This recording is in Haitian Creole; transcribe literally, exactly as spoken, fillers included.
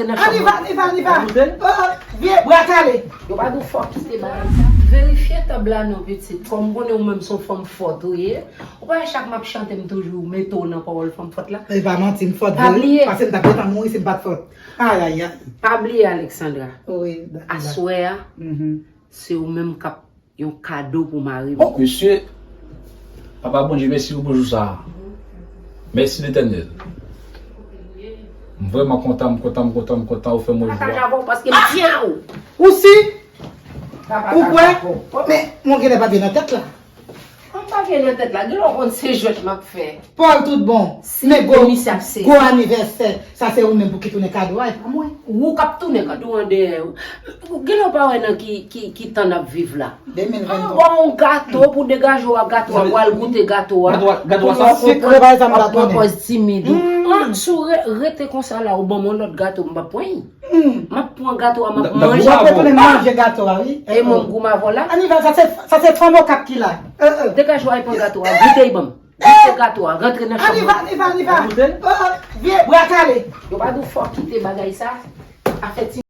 Anniva, anniva, anniva. Vye bra kale. Yo pa di w fò kite bagay sa. Verifye tab la non pitit. Kòm m konnen ou menm se yon fanm fòt ou ye. Ou pa wè chak m ap chante m toujou mete w nan pawòl fanm fòt la. E pa manti, m fòt vre. Pa bliye. Paske m t ap gentan mouri si m pa t fòt. Ayayay. Pa bliye Alexandra. Wi. Aswè a, se ou menm k ap yon kado pou mari m. Mesye, Papa Bondye, mèsi pou jou sa a. Mèsi Letènèl. M vrèman kontan, m kontan, m kontan, m kontan, ou fè mwen jwa. Pataje avè w paske m tyen ou. Ou si? Ou kwè? Men, mwen genlè pa byen nan tèt la. Mwen pa byen nan tèt la. Genlè w konn se jwèt m ap fè. Paul tout bon. Men gwo, gwo anivèsè. Sa se ou menm pou ki tounen kado a, e pa mwen. Ou k ap tounen kado an dèyè. Genlè w pa wè nan ki, ki, ki tan n ap viv la. An ba w yon gato pou degaje w ak gato a, pou al goute gato a. Gato a, gato a sa. Sikre bay sa m pa tounen. Pòz timid ou. An, si w re- rete konsa la, ou ban m yon lòt gato, m p ap pran l. M ap pran gato a, m ap manje. Ou ap retounen manje gato a, wi. E mwen m goumen avè w la. Anniva, sa se, sa se fanm okap ki la. Degaje w al pran gato a, goute l ban m. Goute gato a, rantre nan chanm nan. Anniva, anniva, anniva. Vye bra kale. Yo pa di w fò kite bagay sa. Afè ti